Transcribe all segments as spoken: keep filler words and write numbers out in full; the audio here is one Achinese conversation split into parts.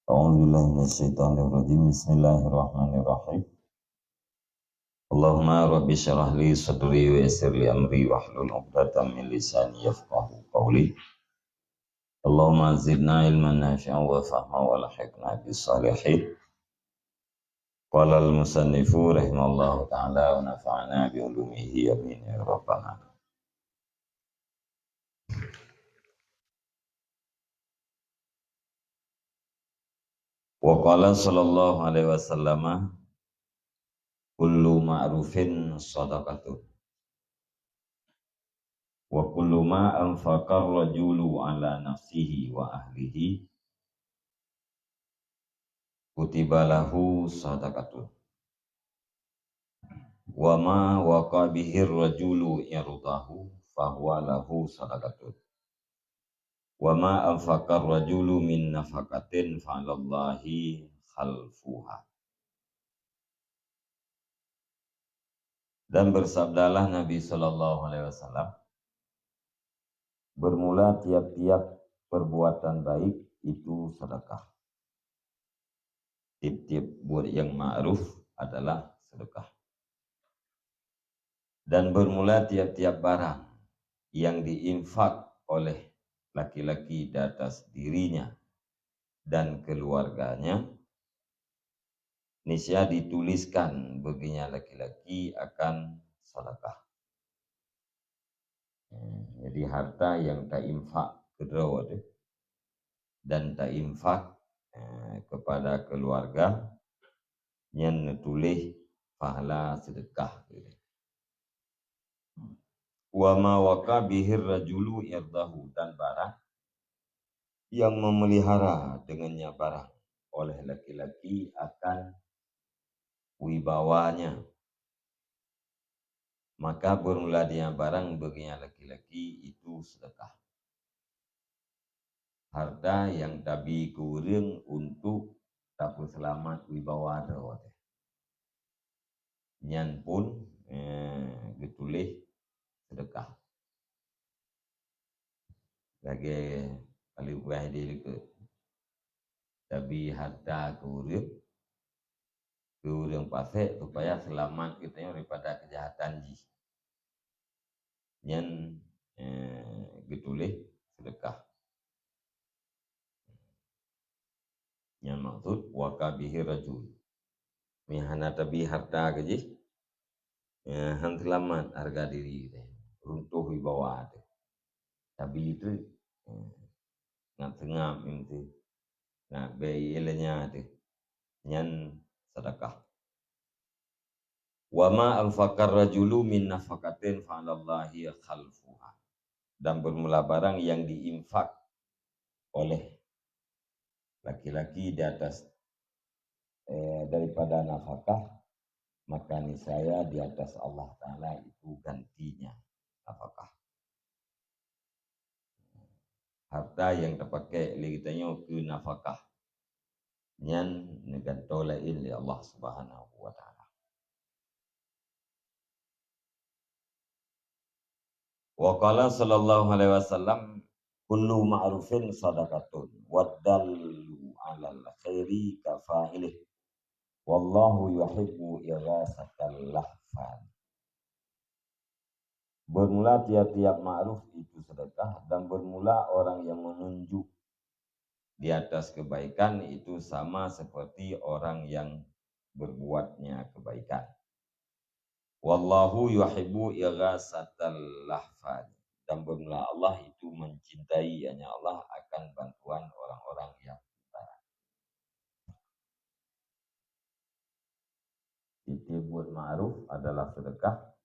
أعوذ بالله من الشيطان الرجيم. بسم الله الرحمن الرحيم. اللهم رب اشرح لي صدري ويسر لي أمري واحلل عقدة من لساني يفقهوا قولي. اللهم زدنا علما نافعا وفهما وألحقنا بالصالحين. قال المصنف رحمه الله تعالى ونفعنا بعلومه آمين يا رب العالمين. Wa qala sallallahu alaihi wasallam, "Kullu ma'rufin shadaqatun. Wa kullu ma anfaqa rajulu ala nafsihi wa ahlihi, kutiba lahu shadaqatun. Wa ma waqa bihi rajulu irdahu, fahuwa lahu shadaqatun. Wa ma anfaqa rajulu min nafaqatin, fa 'alallahi khalfuha." Dan bersabdalah Nabi sallallahu alaihi wasallam, "Bermula tiap-tiap perbuatan baik itu sedekah." Tiep-tiep buet nyang ma'ruf adalah sedekah. Dan bermula tiap-tiap barang yang diinfak oleh laki-laki di atas dirinya dan keluarganya, niscaya dituliskan bagi nyan laki-laki akan sedekah. Eh, jadi harta nyang tainfak keudroe teuh dan tainfak, eh, kepada keluarga, nyan neutuléh pahala sedekah. Wa ma waqa bihi rajulu irdahu, dan barang yang memelihara dengannya barang oleh laki-laki akan wibawanya, maka bermula dia barang bagi laki-laki itu sedekah. Harta nyang tabi keu ureuëng untuk tapeuseulamat wibawa droe teuh, nyan pun, eh, geutuléh sedekah. Lagée paléng ueh di likot, tabi harta keu ureuëng, keu ureuëng pasék supaya seulamat geutanyoe daripada keujahatan jih. Nyan, eh, geutuléh sedekah. Nyan maksud waqa bihi rajul. Meuhana tabi harta keu jih, eh, han seulamat harga diri teuh, runtoh wibawa teuh. Tabi teuh, eh, ngat seungab teuh, ngat bée iéleumnya teuh. Nyan sedekah. "Wa ma anfaqar rajulu min nafaqatin fa 'alallahi khalfuha." Dan bermula barang yang diinfak oleh laki-laki di atas, eh, daripada nafakah, maka niscaya di atas Allah Taala itu gantinya nafakah. Harta nyang tapakék lé geutanyoe keu nafakah, nyan neugantoe laén lé Allah Subhanahu wa Taala. Wa qala sallallahu alaihi wasallam, "Kullu ma'rufin shadaqatun, wa dallu 'alal khairi kafa'ilih. Wallahu yuhibbu ighasatal lahfan." Bermula tiap-tiap ma'ruf itu sedekah, dan bermula orang yang menunjuk di atas kebaikan itu sama seperti orang yang berbuatnya kebaikan. "Wallahu yuhibbu ighasatal lahfan." Dan bermula Allah itu mencintai, hanya Allah, akan bantuan orang-orang yang berat. Tiep-tiep buet ma'ruf adalah sedekah.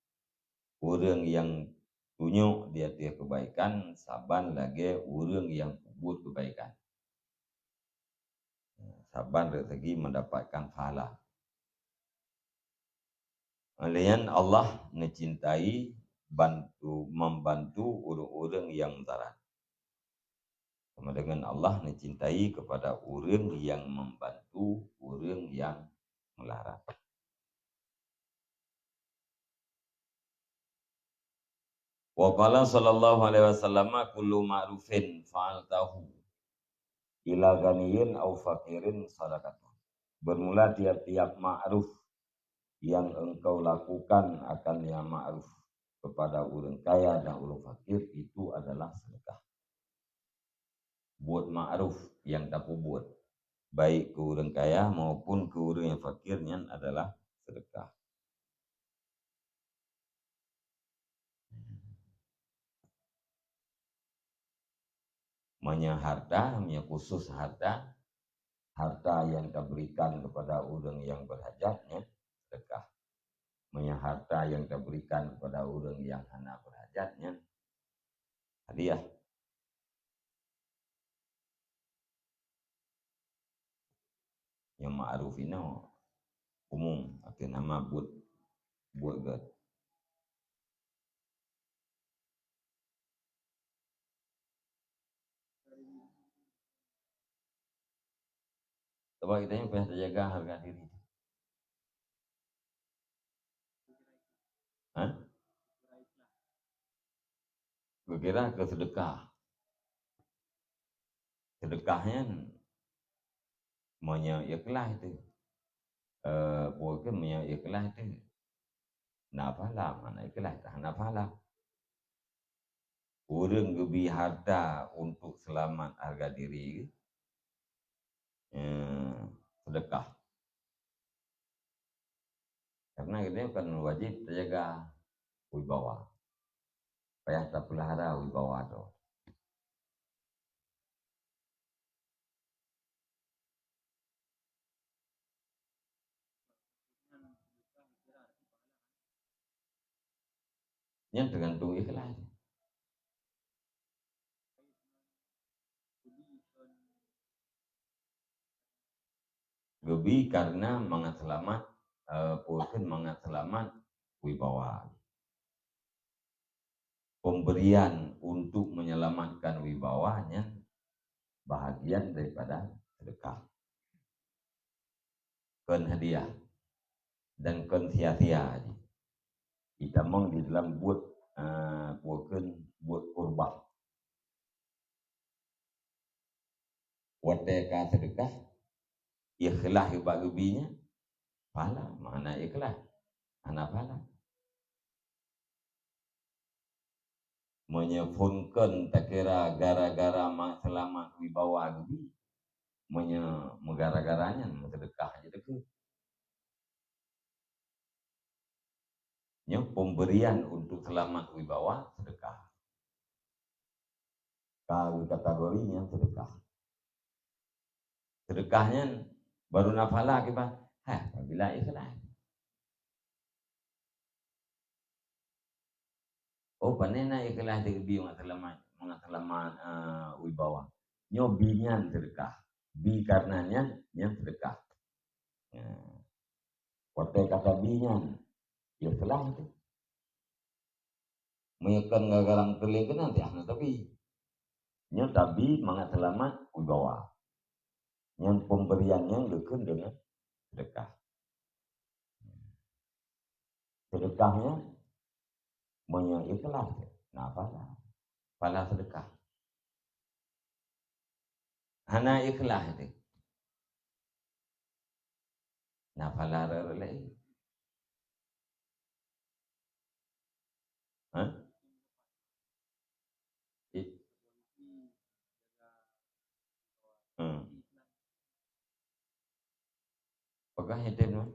Ureuëng nyang tunyok di ateueh keubaikan saban lagée ureuëng nyang peubuet keubaikan, saban dari segi mendapatkan pahala. Laén Allah neucintai bantu, membantu ureuëng-ureuëng nyang meudarat. Sama dengan Allah neucintai kepada ureuëng nyang membantu ureuëng nyang meularat. Wa qala sallallahu alaihi wasallam, "Kullu ma'rufin fa'altahu, Ila ghaniyin au faqirin sadaqatun. Bermula tiap-tiap ma'ruf yang engkau lakukan akan yang ma'ruf kepada ureuëng kaya dan ureuëng fakir itu adalah sedekah. Buet ma'ruf yang tapeubuet, baik keu ureuëng kaya maupun keu ureuëng nyang fakir, nyan adalah sedekah. Meunyoe harta, meunyoe khusus harta, harta yang taberikan kepada ureuëng yang berhajat, nyan sedekah. Meunyoe harta yang taberikan kepada ureuëng yang hana berhajat, nyan hadiah. Nyang ma'ruf inoe umum, ateueh nama buet, buet gét. Sebab kita ni payah terjaga harga diri. Ha? Geukira keu seudeukah. Seudeukah nyan meunyoe ikhlaih teuh. Eh, bukan meunyoe ikhlaih teuh. Na pahala, mana ikhlaih tak na pahala. Ureuëng geubi harta untuk seulamat harga diri, eh, seudeukah. Karena geutanyoe kan wajéb tajaga wibawa. Payah tapeulahara wibawa droe. Nyan teugantung ikhlaih. Geubi karena mangat seulamat, eh, peue kheun mangat seulamat wibawa. Pemberian untuk menyelamatkan wibawa nyan bahagian daripada sedekah. Kon hadiah dan kon sia-sia jih. Itamong di dalam buet, eh, peue kheun buet kurbah. Watée ka seudeukah, ikhlaih ubak geubi nyan, pahala, meuhana ikhlaih, hana pahala. Meunyoe phon kon takira gara-gara ma-, seulamat wibawa geubi, meunyoe meugara-gara nyan meuseudeukah jeuet keu. Nyoe pemberian untuk seulamat wibawa seudeukah. Ka geukategori nyang seudeukah. Seudeukah nyan baru na pahala kiban, hah, apabila ikhlaih. Oh, pane na ikhlaih teubi mangat seulamat, mangat seulamat, eh, wibawa. Nyoe bi nyan seudeukah. Bi karena nyan, nyan seudeukah. Ya. Watée ka tabi nyan, ya ikhlaih teuh. Meunyoe kon gara-gara meuteulé keunan, teuh hana tabi. Nyoe tabi mangat seulamat wibawa. Nyan pemberian nyan geukheun deungon seudeukah. Seudeukah nyan meunyoe ikhlaih, na pahala. Pahala seudeukah. Hana ikhlaih teuh. Na pahala rot-rot laén. Hah? I-, hmm. Peugah item nyoe.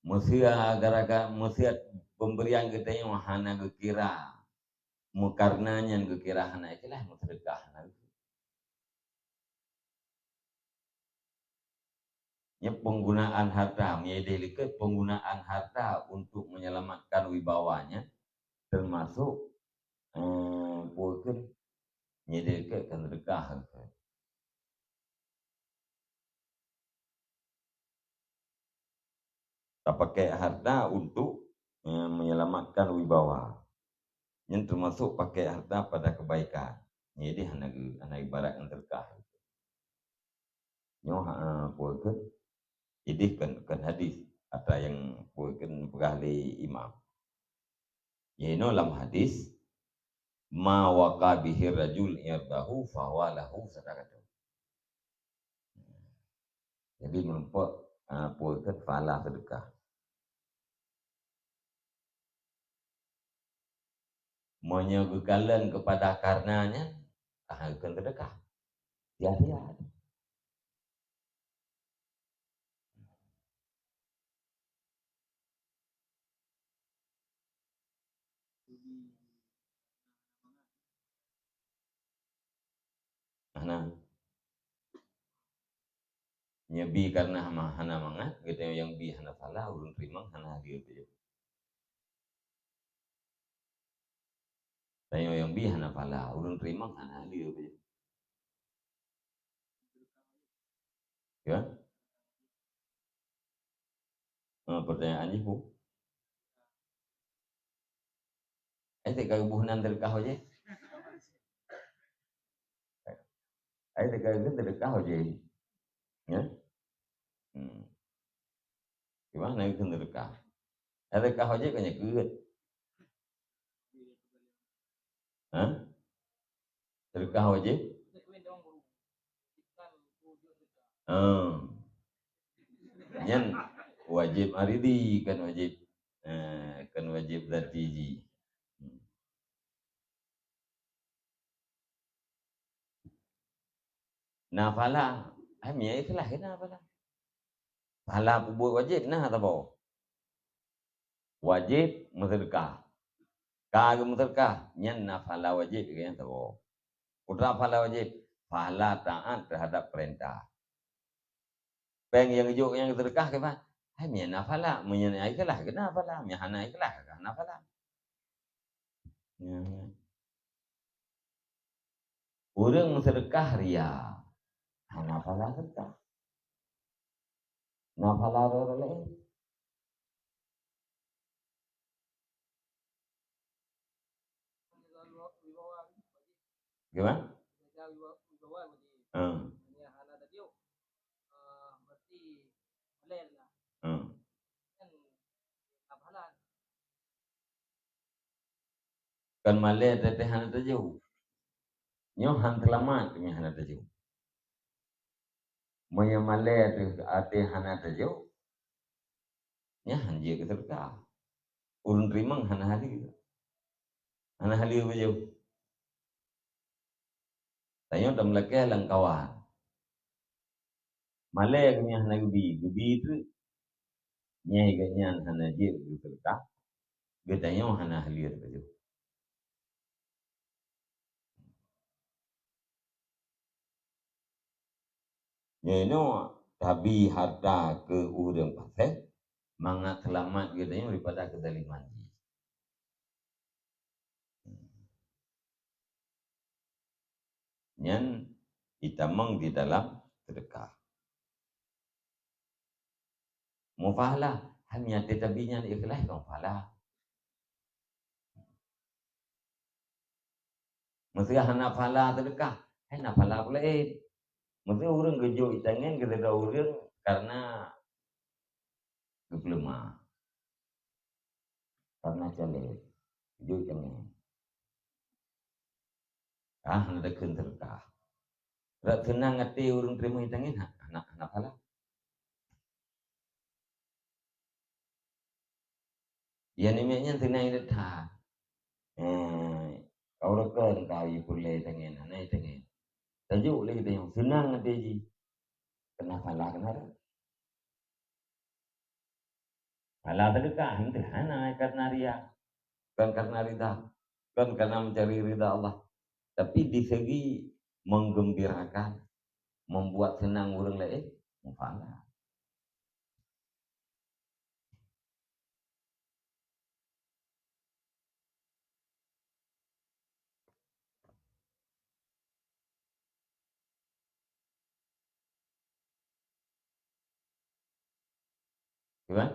Meuseuh gara-gara, meuseuh pemberian geutanyoe hana geukira. Meukarna nyan geukira hana ikhlaih, meuseudeukah hana geukira. Nyoe penggunaan harta, meunyoe ideh likot penggunaan harta untuk menyelamatkan wibawa nyan, termasuk, eh, peue kheun, meunyoe ideh likot kan seudeukah. Tapakai harta untuk, eh, menyelamatkan wibawa. Nyan termasuk pakai harta pada kebaikan. Jadi hana ge-, hana ibarat ngon seudeukah. Nyoe, ha, peue kheun? Ideh kon, kon hadis, ata nyang peue kheun peugah lé imam. Inoe lam hadis, ma waqa bihi rajul irdahu fahuwa lahu sadaqatun. Jadi, meureumpok, ah, peue kheun, fala seudeukah. Meunyoe geukalon keupada karena nyan, ah, kheun seudeukah. Sia-sia. Hana. Nyoe bi karena hana, hana mangat, geutanyoe nyang bi hana fala, ureuëng teurimong hana hadir. Tanyoe nyang bi hana fala, ureuëng teurimong hana hadir. Ya? Ha, pertanyaan jih, Bu. Ai teuka geuboh nan teudeukah ho jih. Ai teuka geuboh teudeukah ho jih. Ya? Hmm. Di mana itu teudeukah? Teudeukah ho jih kan nyan keuet. Ha? Seudeukah wajéb? Ah. Nyan wajéb aridi, kan wajéb, eh, kan wajéb zati jih. Hmm. Na fala, hai mia ikhlas na fala. Fala peubuet wajéb na saboh. Wajéb meuseudeukah. Ka geumeuseudeukah, nyan na fala wajéb nyang saboh. Peue fala wajéb? Fala taat teuhadap peurintah. Péng nyang geujok nyang seudeukah kiban? Hai mia na fala, meunyoe na ikhlas keu na fala, mia hana ikhlas keu hana fala. Nyan. Ureuëng meuseudeukah ria, hana fala seudeukah. Na fala ureuëng laén. Gimana? Hmm. Hmm. Kan malée teuh hana teujok. Nyoe han teulamat keu nyang hana teujok. Meunyoe malée teuh até hana teujok, nyan han jeuet keu seudeukah. Ureuëng teurimong hana haleue. Hana haleue beujeuet. Tanyoe tameulakée lam kawan. Malée keu nyang hana geubi, geubi teuk. Nyai geuh nyan hana jeuet keu seudeukah, geutanyoe hana haleue teujok. Nyoe inoe tabi hareuta keu ureuëng paséh, mangat seulamat geutanyoe daripada keuzaliman jih. Nyan itamong di dalam seudeukah. Mufahalah, hanya tetapi nyan ikhlas mufahalah. Meuseuti hana pahala seudeukah, hana pahala peue laén. Meuseuti ureuëng geujok itangen keu sidroe ureuëng kareuna geupeuleumah, kareuna caleb, geujok itangen. Ah, hana takheun seudeukah. Rot seunang até ureuëng teurimong itangen, ha, hana, hana pahala. Nyang nibak nyan seunang that. Eh, kaureueng ka jipeureulée tangen, hana tangen. Tajok lé geutanyoe, seunang até jih. Keunapalah keunapalah? Pahala seudeukah hana, hana kareuna ria, bukan kareuna rida, bukan kareuna mencari rida Allah, tapi di segi menggembirakan, membuat senang ureuëng laén, mupahala. Kiban?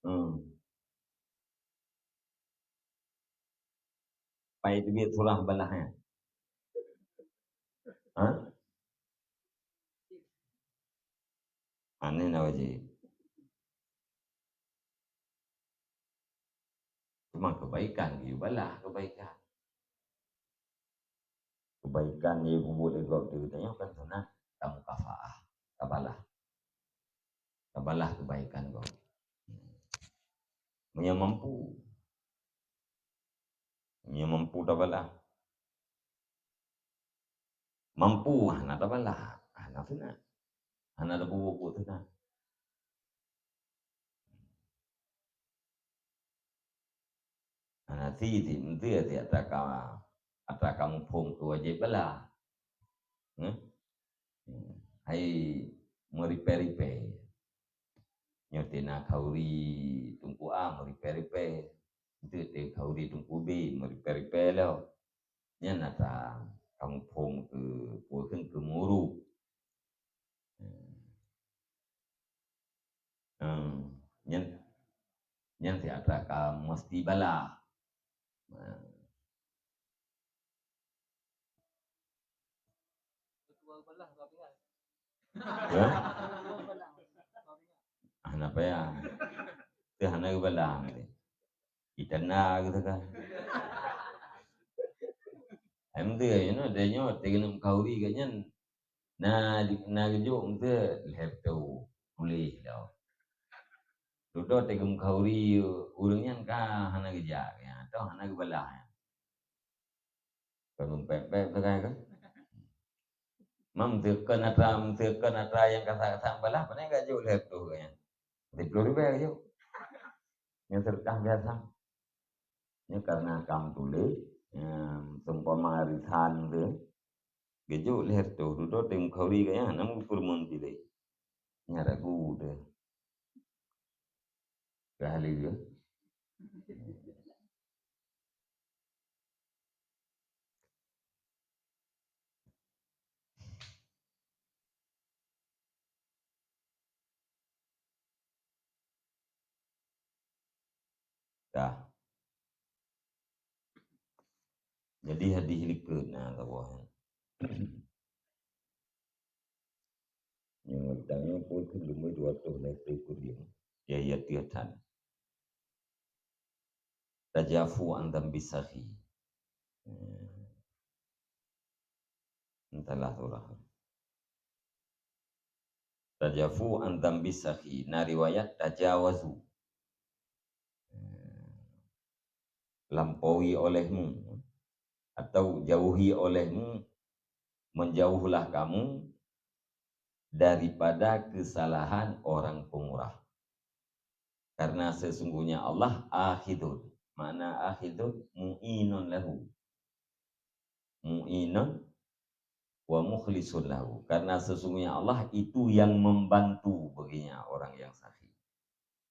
Hmm. Pai teubiet surah balah nyan. Ha? Aneh na wajéb. Maka kebaikan, geuyue balah kebaikan. Kebaikan nyang geubuet lé gob di geutanyoe kan sunat tamukafaah, tabalah. Tabalah kebaikan gob. Meunyoe mampu. Meunyoe mampu tabalah. Mampu hana tabalah, hana sunat. Hana tapeubuet sunat. Hana si, si, meusti si atra ka, atra ka muphom keu wajéb balah. Nyoe? Hai meuripèe-ripèe. Nyoe teuh na khauri teungku A meuripèe-ripèe. Nteuk teuh khauri teungku B meuripèe-ripèe lom. Nyan atra ka muphom keu peue kheun keu meuruk. Hmm, nyan, nyan si atra ka meusti balah. Nah. Ya? Hana payah. Teuh hana geubalah. Itana gitu kan. Em tu, you know, dia nyoh, dia kena mengkauri kat nyan. Na, na geujok meuteuk lhèe reutôh puléh lom. Dudoe teuk geumeukauri ureueng nyan ka hana geujak, ya, toh hana geubalah, ya. Kon meupék-pék teukai kan? Mam teukeun atra, teukeun atra nyang kasa-kasa balah, pane ka jok lhèe reutôh nyan. Siplôh ribèe ka jok. Nyang seudeukah biasa. Nyan karena kam tuléh, ya, seumpama risan tu, geujok lhèe reutôh, dudoe teuk meukauri gaya, na meupeureumeun piléh. Nyan ragu deh. Ka ahli ke? Dah. Jadi hadih likot na saboh. Nyang tanyoe pun keu leumeh dua reutôh lhèe ploh kureueng. Ya, ya, tiep tan. Tajafu an dzambi sakhi. Hmm. Entahlah surah. Tajafu an dzambi sakhi. Na riwayat tajawazu. Hmm. Lampaui olehmu atau jauhi olehmu, menjauhlah kamu daripada kesalahan orang pemurah. Karena sesungguhnya Allah akhidun. Makna akhidun, mu'inun lahu. Mu'inun wa mukhlisun lahu. Karena sesungguhnya Allah itu yang membantu baginya orang yang sakhi,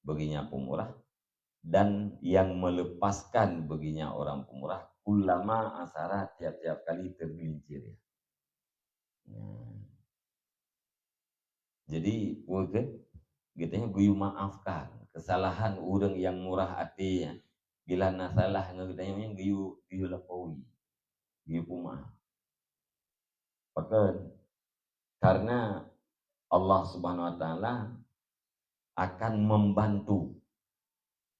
baginya pemurah, dan yang melepaskan baginya orang pemurah, kullama asara, tiap-tiap kali tergelincir. Ya. Jadi, peue kheun? Geutanyoe geuyue maafkan kesalahan ureueng nyang murah até nyan. Bila na salah ngon geutanyoe nyan geuyue, geuyue lampaui. Geuyue peumaaf. Pakon? Karena Allah Subhanahu wa Taala akan membantu,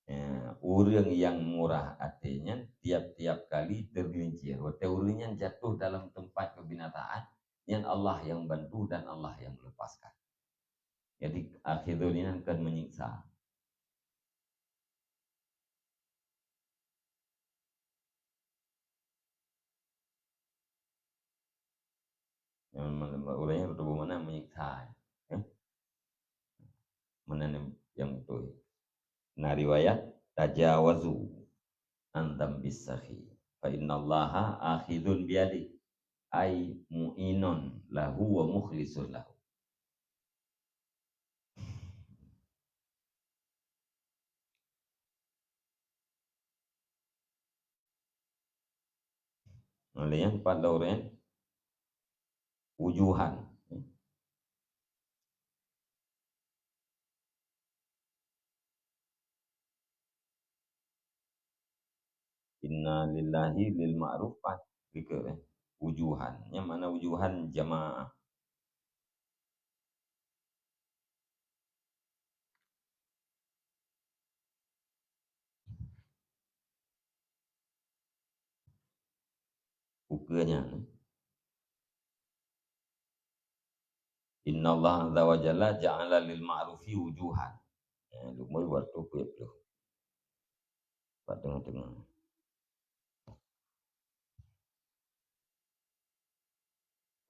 ya, ureueng nyang murah até nyan tiap-tiap kali tergelincir. Watèe ureueng nyan jatuh dalam tempat kebinasaan, nyan Allah yang bantu dan Allah yang melepaskan. Jadi, akhé dholim nyan kan menyiksa. Nyang mana, ureueng nyan tuboh mana menyiksa, eh? Mana ni yang betul? Na riwayat, "Tajawazu an dzambis sakhi, fa innallaha akhidun biyadih," ai mu'inun lahu wa mukhlisun lahu. Nah, lheuh nyan pat lom ureueng wujuhan. Inna lillahi lil ma'ruf pat dikeue, eh. Wujuhan. Nyan makna wujuhan jamaah. Ukeue nyan. Innallaha azza wa jalla ja'ala lil ma'rufi wujuhan. Ya, lumbôi waktu peuet ploh. Bak teungoh-teungoh.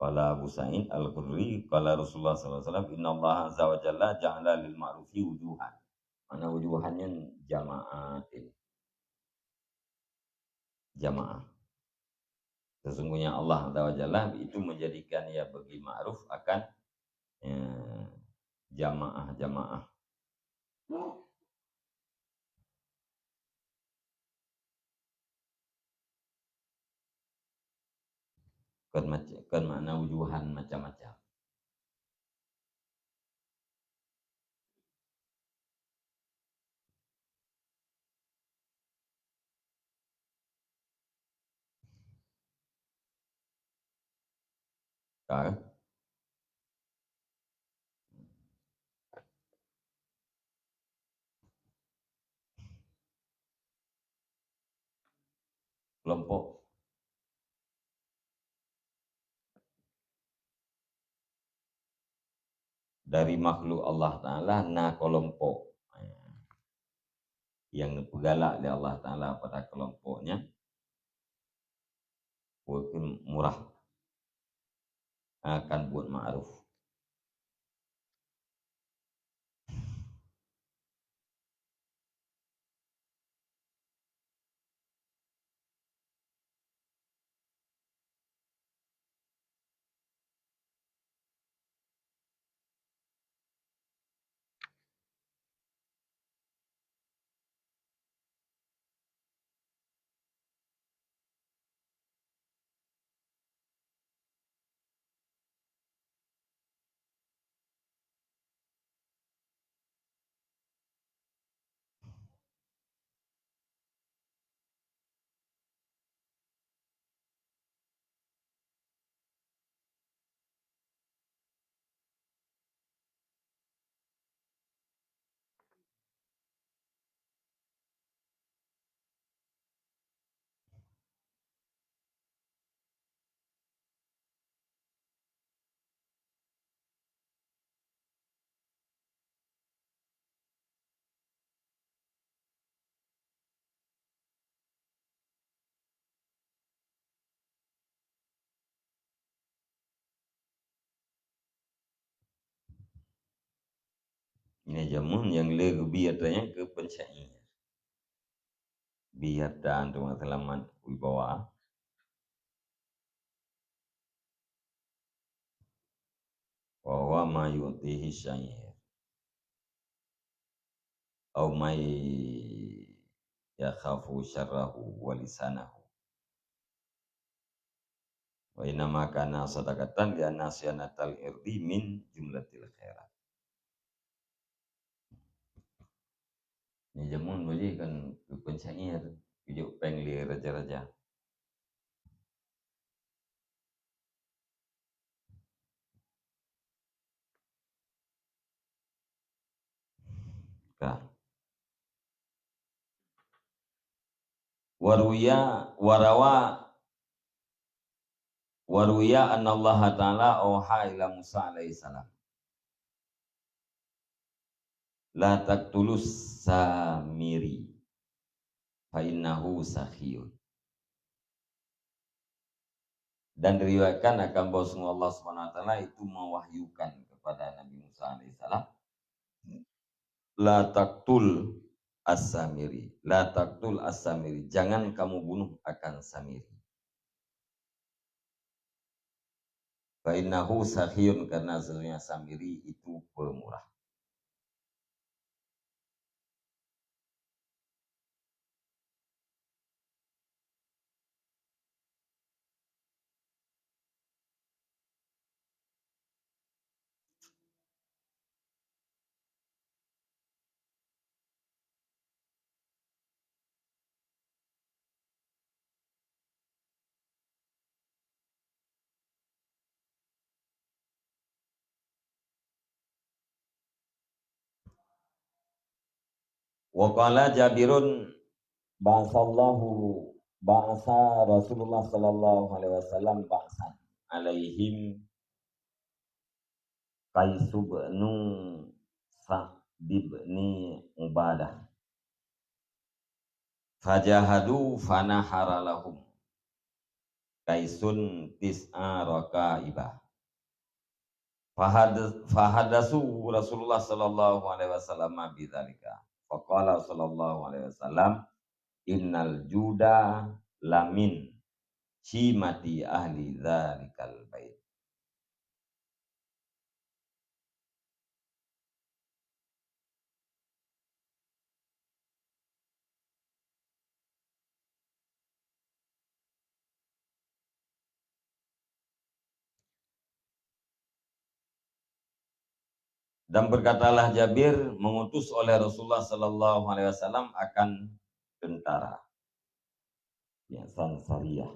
Qala Abu Sa'id Al-Khudri, qala Rasulullah sallallahu alaihi wasallam, "Innallaha azza wa jalla ja'ala lil ma'rufi wujuhan." Makna wujuhan nyan jamaah. Jamaah. Sesungguhnya Allah Azza wa Jalla itu menjadikan ia bagi ma'ruf akan, eh, jamaah-jamaah. Kon mac-, kon makna wujuhan macam-macam. Ka. Kelompok. Dari makhluk Allah Ta'ala na kelompok nyang neupeugalak lé Allah Ta'ala pada kelompok nyan, buet murah, akan buet ma'ruf. Nyan jameun nyang lé geubi atra nyan keu peunsyai. Bi atra teuma seulamat wibawa. Wa huwa ma yu'tihi syair. Au may yakhafu syarrahu wa lisanahu. Wa innama kana sadaqatan li anna siyanatal irdi min jumlatil khairat. Nyan jameun bajih kan keu peunsyai, keu jok péng lé raja-raja. Ka. Waruya, warawa, waruya annallaha ta'ala auha ila Musa alaihi salam. La taqtulus Samiri, fa innahu sakhiyun. Dan diriwayatkan akan bahwasanya Allah Subhanahu wa Taala itu mewahyukan kepada Nabi Musa alaihissalam, "La taqtul As-Samiri, la taqtul As-Samiri, jangan kamu bunuh akan Samiri." "Fa innahu sakhiyun," karena sesungguhnya Samiri itu pemurah. Wa qala Jabirun, "Ba'atsallahu Ba'atsa Rasulullah sallallahu alaihi wasallam ba'tsan alaihim Qais bin Sa'd bin Ubadah. Fajahadu fanahara lahum Qaisun tis'a rakaibah. Fahad-, fahadasu Rasulullah sallallahu alaihi wasallam bidzalika. Faqala sallallahu alaihi wasallam, "Innal juda lamin syimati ahli dzalikal bait." Dan berkatalah Jabir, mengutus oleh Rasulullah sallallahu alaihi wasallam akan tentara. Biasa sariyah,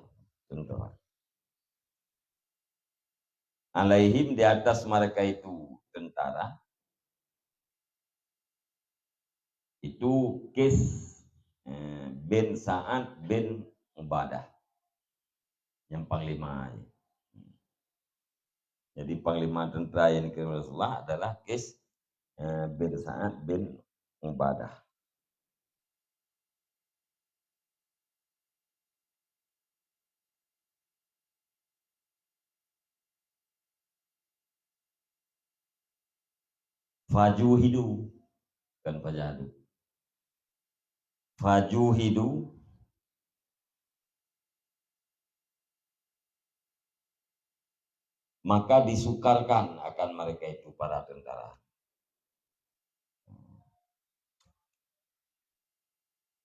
tentara. Alaihim, di atas mereka itu tentara, itu Qais, eh, bin Sa'ad bin Ubadah, nyang panglima. Jadi panglima tentara yang dikirim Rasulullah adalah Qais, eh, bin Sa'ad bin Ubadah. Fajuhidu, bukan fajahadu. Fajuhidu, maka disukarkan akan mereka itu para tentara.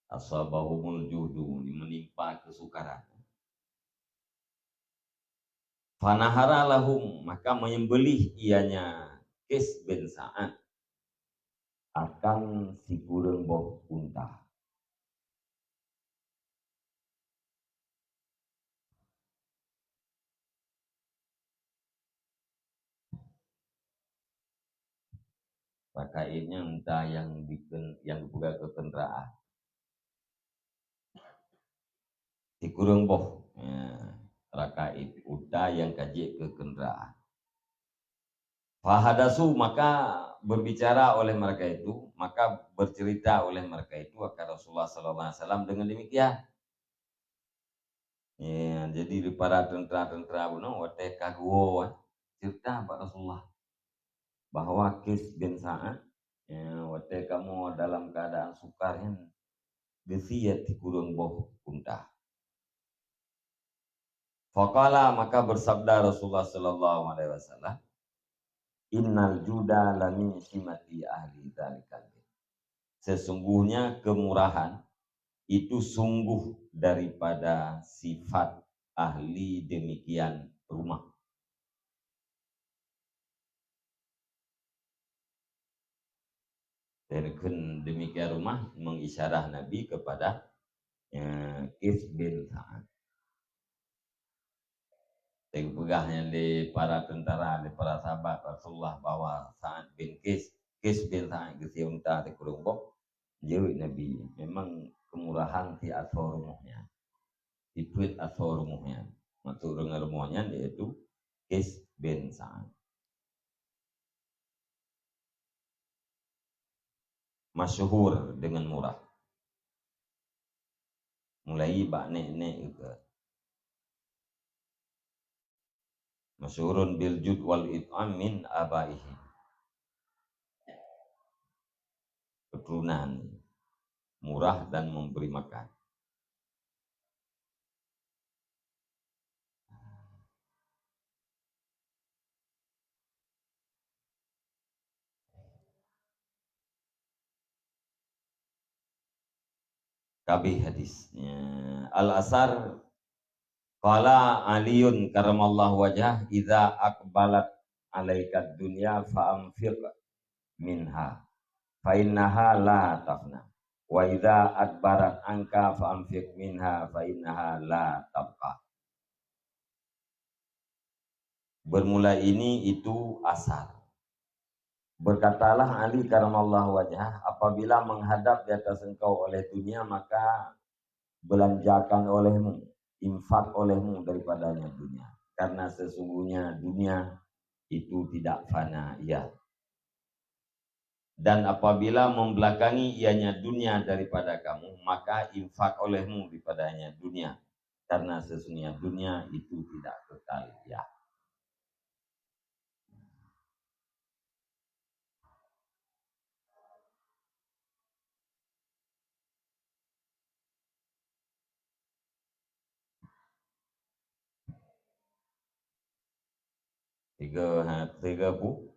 Asabahumul juhdu, menimpa kesukaran. Fanahara lahum, maka menyembelih ianya Qais bin Sa'ad akan sikureueng boh unta. Rakaib nyan unta nyang diken-, nyang geupeugah keu keundaraan. Sikureueng boh, ya, rakaib unta nyang ka jeuet keu keundaraan. Fahadasu, maka berbicara oleh mereka itu, maka bercerita oleh mereka itu akan Rasulullah sallallahu alaihi wasallam dengan demikian. Ya, jadi di para tentara-tentara bunoe watée ka geuwoe, cerita bak Rasulullah bahwa Qais bin Sa'ad, ya, watée kamoe dalam keadaan sukar nyan, geusie sikureueng boh unta. Faqala, maka bersabda Rasulullah sallallahu alaihi wasallam, "Innal juda lamin simati ahli dzalikal bait." Sesungguhnya kemurahan itu sungguh daripada sifat ahli demikian rumah. Dan kheun demikian rumah mengisyarah Nabi kepada, eh, Qais bin Sa'ad. Teupeugah nyan lé para tentara, lé para sahabat Rasulullah bahwa Sa'ad bin Qais, Qais bin Sa'ad geusie unta sikureueng boh, jaweueb Nabi, "Memang kemurahan siasoe rumoh nyan, sifeuet asoe rumoh nyan." Maksud deungon rumoh nyan yaitu Qais bin Sa'ad. Masyhur dengan murah. Mulai bak nek-nek juga. Masyhurun bil jud wal it'am min abaihi. Keturunan murah dan memberi makan. Kabeh hadis. Ya. Al-Asar, qala Aliun karamallahu wajhah, "Idza aqbalat alaikad dunya fa anfiq minha, fa innaha la tafna. Wa idza adbarat anka fa anfiq minha, fa innaha la tabqa." Bermula ini itu asar. Berkatalah Ali karamallahu wajhah, "Apabila menghadap di atas engkau oleh dunia, maka belanjakan olehmu, infak olehmu daripadanya dunia. Karena sesungguhnya dunia itu tidak fana, ya. Dan apabila membelakangi ianya dunia daripada kamu, maka infak olehmu daripadanya dunia. Karena sesungguhnya dunia itu tidak kekal, ya. Tiga, ha, tiga bu.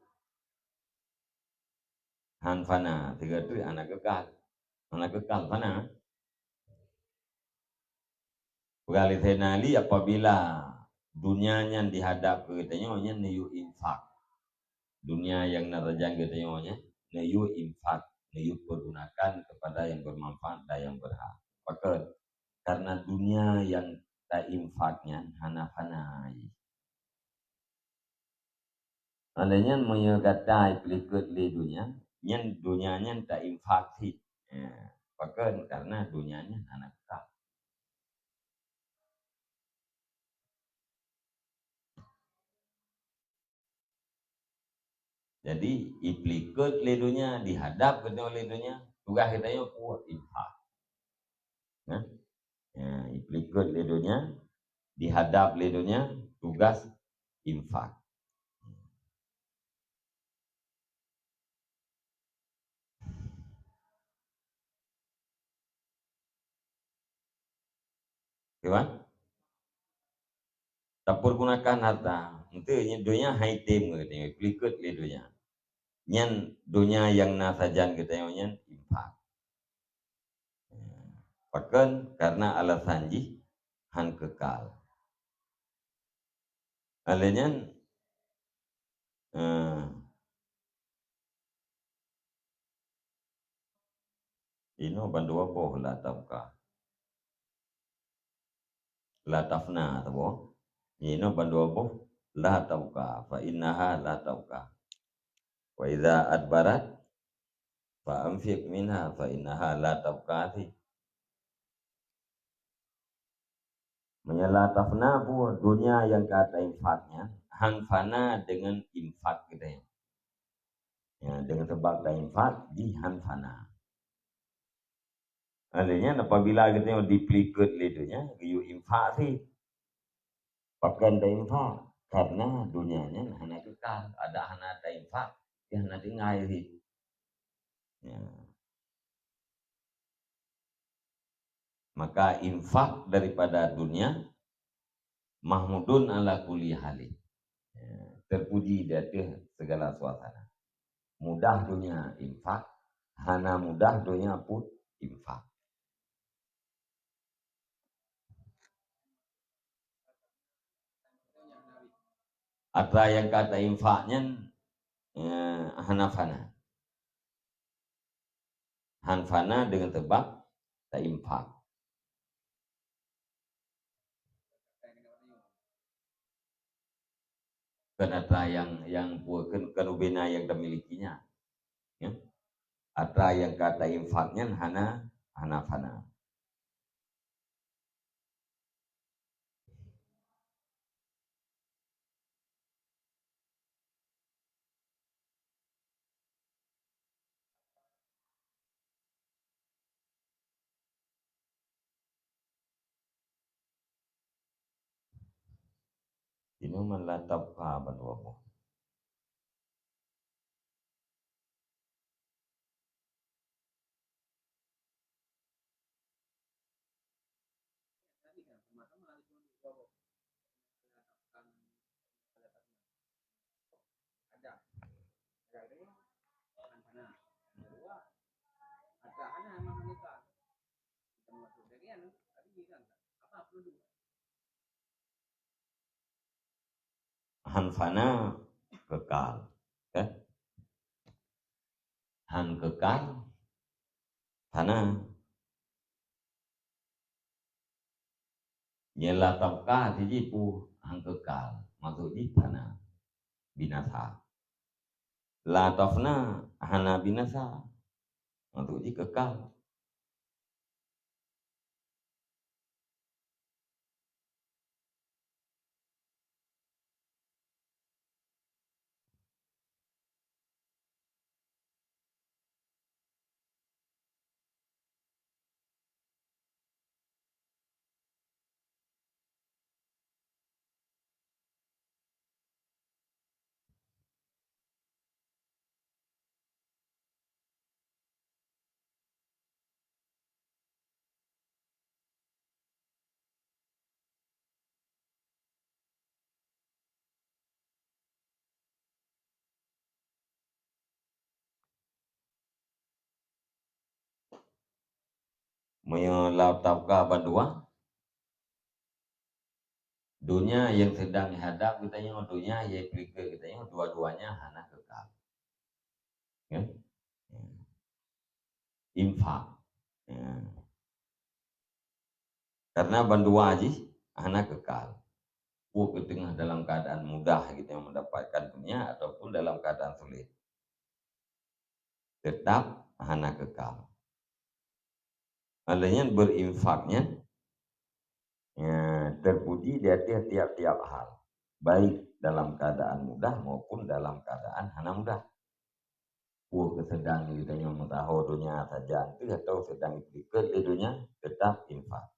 Han fana, tiga tu hana kekal. Hana kekal, fana. Peugah lé Saidina Ali, apabila dunia nyan dihadap keu geutanyoe, nyan neuyue infak. Dunia nyang na sajan geutanyoe nyan, neuyue infak, neuyue pergunakan kepada yang bermanfaat dan yang berhak. Pakon? Karena dunia nyang ta-infak nyan hana fana. Oleh nyan, meunyoe gata ipeulikot lé donya, nyan donya nyan ta-infak cit. Ya, pakon? Karena donya nyan hana kekal. Jadi, ipeulikot lé donya, dihadap geutanyoe lé donya, tugaih geutanyoe peue? Infak. Nah, ya, ipeulikot lé donya, dihadap lé donya, tugaih infak. Kiban? Tapergunakan harta, enteuk nyan donya hai tem geutanyoe, ipeulikot lé donya. Nyan donya nyang na sajan geutanyoe nyan infak. Pakon? Karena alasan jih han kekal. Alèh nyan, eh, inoe bandua boh la tabqa. La tafna saboh. Inoe bandua boh la tabqa, fa innaha la tabqa. Wa idza adbarat fa anfiq minha fa innaha la tabqa. Meunyoe la tafna, buet donya nyang ka tainfak nyan han fana deungon infak geutanyoe. Ya, deungon sabab tainfak jih han fana. Alèh nyan, apabila geutanyoe dipeulikot lé donya, geuyue infak cit. Pakon tainfak? Karena donya nyan hana kekal. Adak hana tainfak, ya hana tinggai cit. Ya. Maka infak daripada dunia mahmudun ala kulli halin. Ya, terpuji di ateueh segala suasana. Mudah donya infak, hana mudah donya pun infak. Atra nyang ka tainfak nyan, eh, hana fana. Han fana deungon sabab tainfak. Kon atra nyang, nyang peue, kon, kon ubena nyang tamiliki nyan. Ya. Atra nyang ka tainfak nyan hana, hana fana. Inoe man la tabqa bandua boh. Han fana kekal. Kan? Han kekal fana. Nyan la tabqa, jih peue, han kekal. Maksud jih fana. Binasa. La tafna, hana binasa. Maksud jih kekal. Meunyoe la tabqa bandua, donya nyang sedang ihadab geutanyoe, donya nyang ipeulikeue geutanyoe, dua-duanya hana kekal. Ya? Infak. Ya. Karena bandua jih hana kekal. Pue keu teungoh dalam keadaan mudah geutanyoe mendapatkan dunia ataupun dalam keadaan sulit, tetap hana kekal. Oleh nyan, berinfak nyan, ya, terpuji di ateueh tiap-tiap hal, baik dalam keadaan mudah maupun dalam keadaan hana mudah. Pue keu sedang geutanyoe meusaho donya sajan teuh atau sedang ipeulikeue lé donya, tetap infak.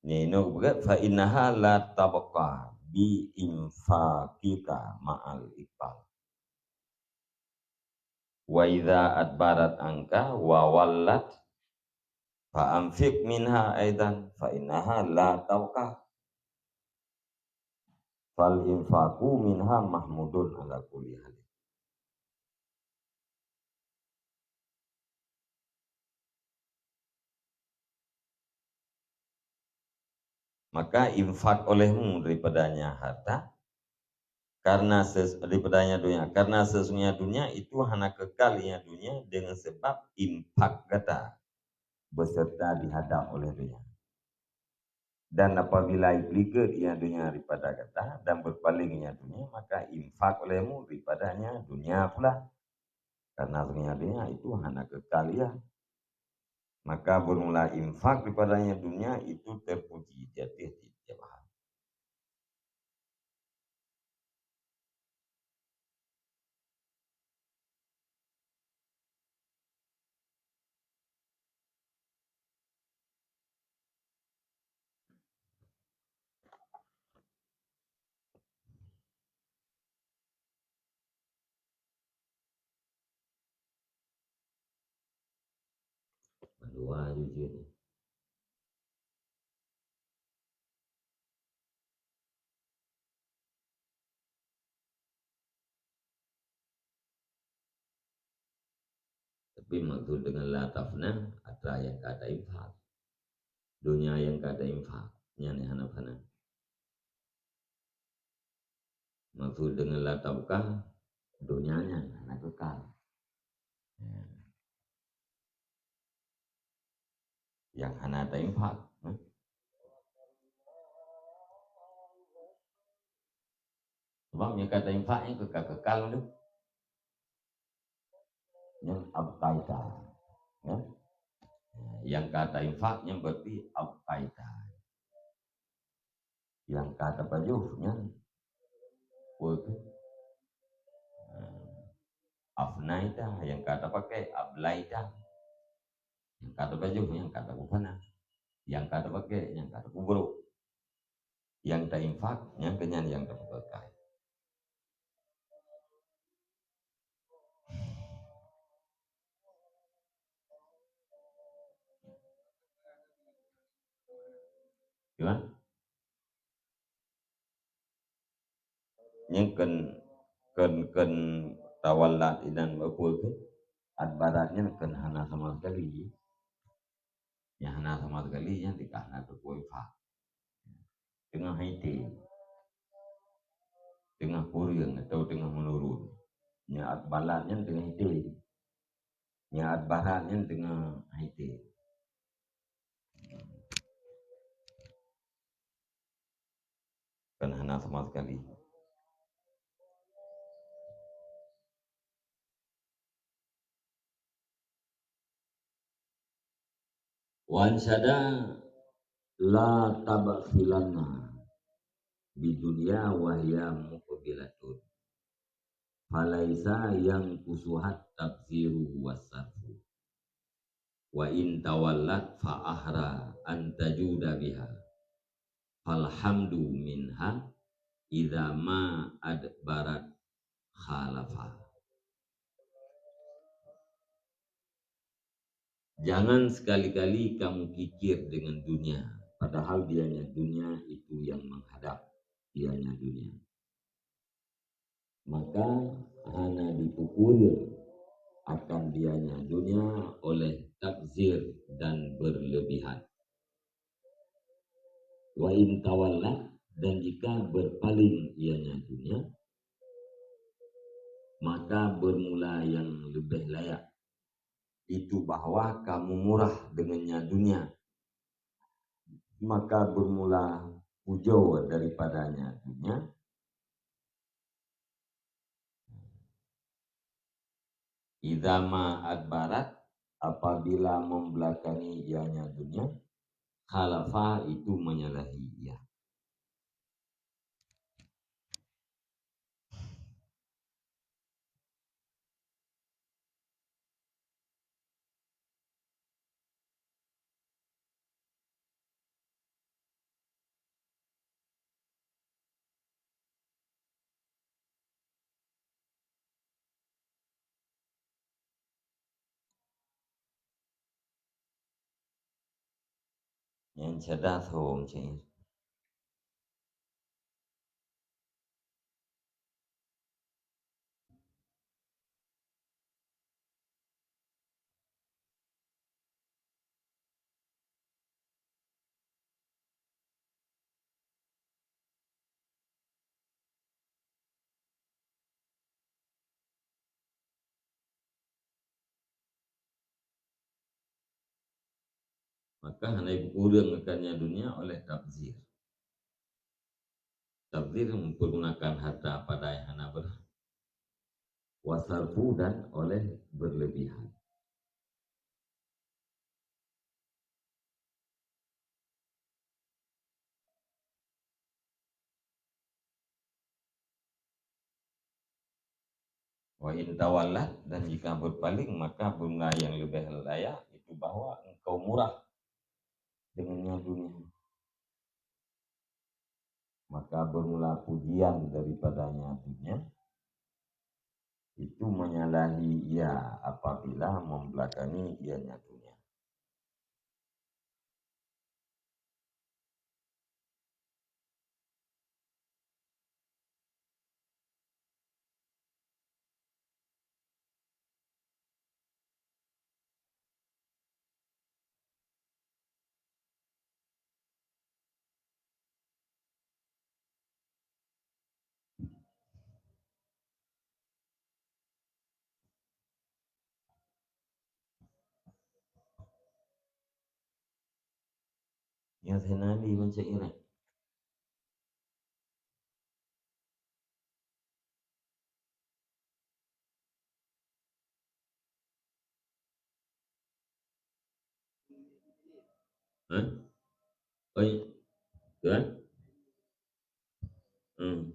Nyoe beugét, "Fa innaha la tabqa bi infaqika ma'al iqbal. Wa idza adbarat anka wa wallat, fa anfiq minha aidan, fa innaha la tabqa. Fal infaqu minha mahmudun ala kulli hal." Maka infak olehmu daripadanya harta, karena ses-, daripadanya dunia, karena sesungguhnya dunia itu hana kekal ianya dunia dengan sebab infak gata beserta dihadab oleh dunia. Dan apabila ipeulikeue ianya dunia daripada gata dan berpaling ianya dunia, maka infak olehmu daripadanya dunia pula. Karena dunia, dunia itu hana kekal ia. Maka bermula infak daripadanya dunia itu terpuji di ateueh tiap-tiap hal. Dua jujur. Tapi maksud dengan la tafna, atra nyang ka tainfak. Dunia nyang ka tainfak, nyan hana fana. Maksud dengan la tabqa, dunia nyan hana kekal. Ya. Nyang hana tainfak, eh? Sebab nyang ka tainfak nyan kekal-kekal tu. Nyan abqaita, ya. Nyang ka tainfak nyan berarti abqaita. Nyang ka tapajoh nyan peue keuh? Afnaita, nyang ka tapakék, ablaita. Nyang ka tapajoh, nyang ka tapeufana. Nyang ka tapakék, nyang ka tapeubrok. Nyang tainfak, nyang keunyan nyang tapeukeukah. Gimana? Nyan kheun, kheun, kheun tawallat inan meupeu kheun, adbarat nyan kheun hana sama sekali. Nyang hana sama sekali nyan tika hana teupeue infak. Teungoh hite. Teungoh kureueng atau teungoh meunurun. Nyang adbarat nyan teungoh hite. Nyang adbarat nyan teungoh hite. Kan hana sama sekali. Wan syada la tabkhilanna bidunya wa hiya muqbilatun. Falaisa yanqusuhat tabziru wasarfu. Wa in tawallat fa ahra an tajuda biha. Falhamdu minha idza ma adbarat khalafa. Jangan sekali-kali kamu kikir dengan dunia, padahal dianya dunia itu yang menghadap, dianya dunia. Maka hana dipeukureueng akan dianya dunia oleh tabzir dan berlebihan. Wa in tawallat, dan jika berpaling ianya dunia, maka bermula yang lebih layak, itu bahwa kamu murah dengannya dunia. Maka bermula pujoe daripadanya dunia. Idza ma adbarat, apabila membelakangi ianya dunia, khalafa, itu menyalahi ia. Nyan cadah thom cit. Maka hana jipeukureueng akannya dunia oleh tabzir. Tabzir mempergunakan harta padai hana berhak. Wasarfu, dan oleh berlebihan. Wa in tawallat, dan jika berpaling, maka bermula yang lebih layak, itu bahwa engkau murah dengannya dunia. Maka bermula pujian daripadanya dunia, itu menyalahi ia apabila membelakangi ianya dunia. Nyang seunabi macam irat. Hah? Oh, iya. Tuan? Hmm.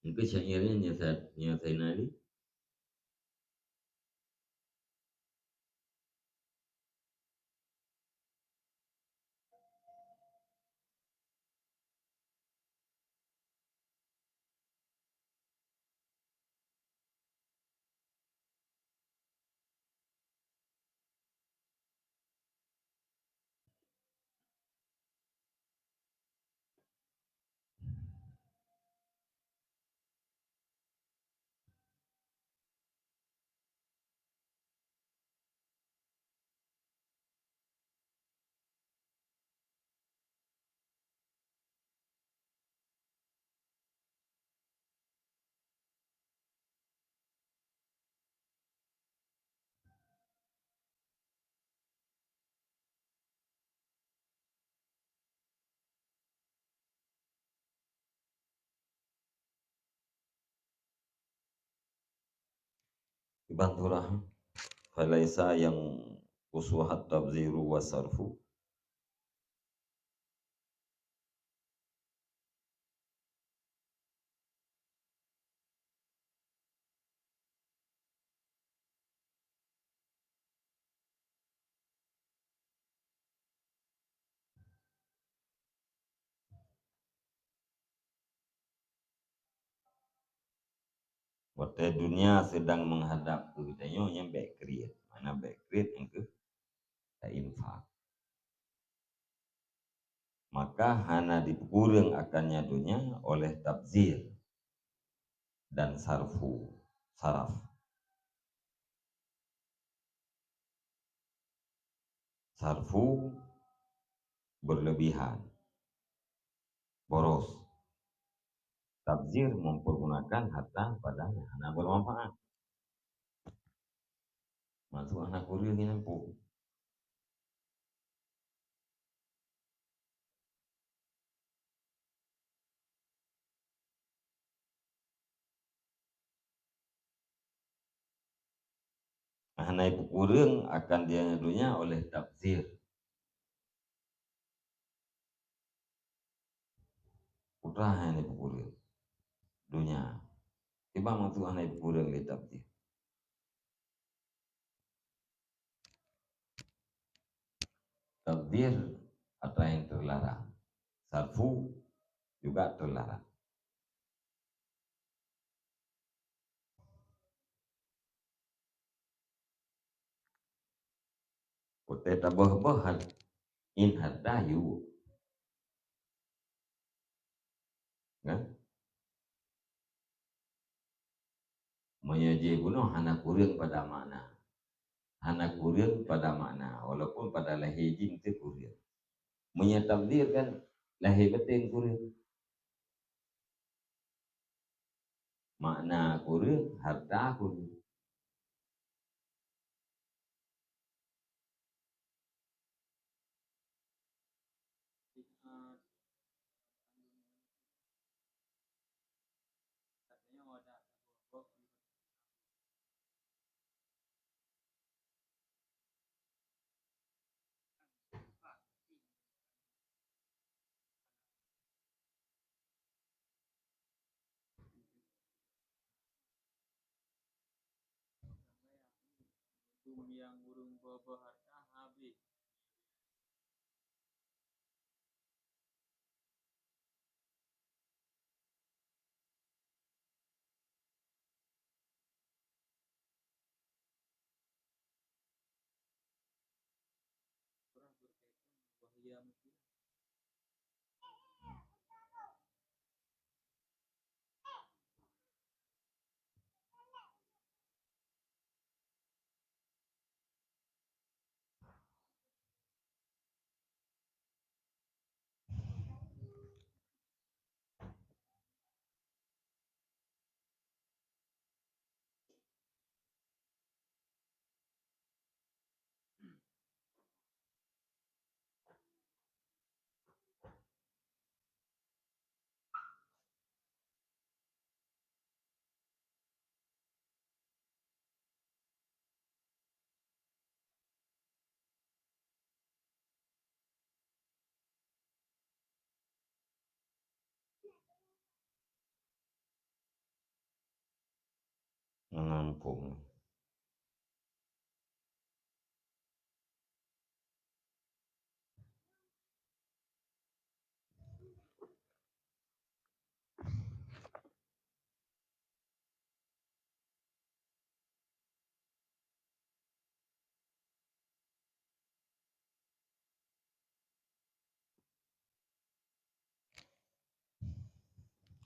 Engkau syairnya nyata, nyata nali. Iban surah, falaisa yanqusuha tabziru wa sarfu. Watée dunia sedang menghadap keu geutanyoe, nyan bék kriet. Hana bèk kriet nyang keuh tainfak. Maka hana jipeukureueng akannya donya oleh tabzir dan sarfu, saraf. Sarfu berlebihan, boros. Tabzir mempergunakan harta pada yang hana bermanfaat. Maksud hana kureueng nyan peue? Hana jipeukureueng akan donya oleh tabzir. Peue hana jipeukureueng? Donya. Kiban maksud hana jipeukureueng lé tabzir? Tabzir atra nyang teularang. Sarfu juga teularang. Watèe taböh-böh hat-, in harta yue. Kan? Meunyoe jih bunoe hana kureueng pada makna. Hana kureueng pada makna, walaupun pada lahé jih teuh kureueng. Meunyoe tabzir kan lahé batèe kureueng. Makna kureueng, harta kureueng. Dum nyang ureueng beubaih hareuta habéh. Menampung.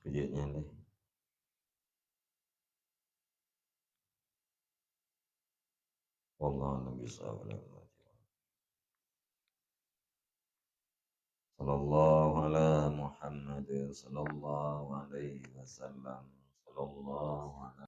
Keu jeuet nyan lé. Wallahu a'lam bishawab. Sallallahu ala Muhammad, sallallahu alaihi wasallam, sallallahu ala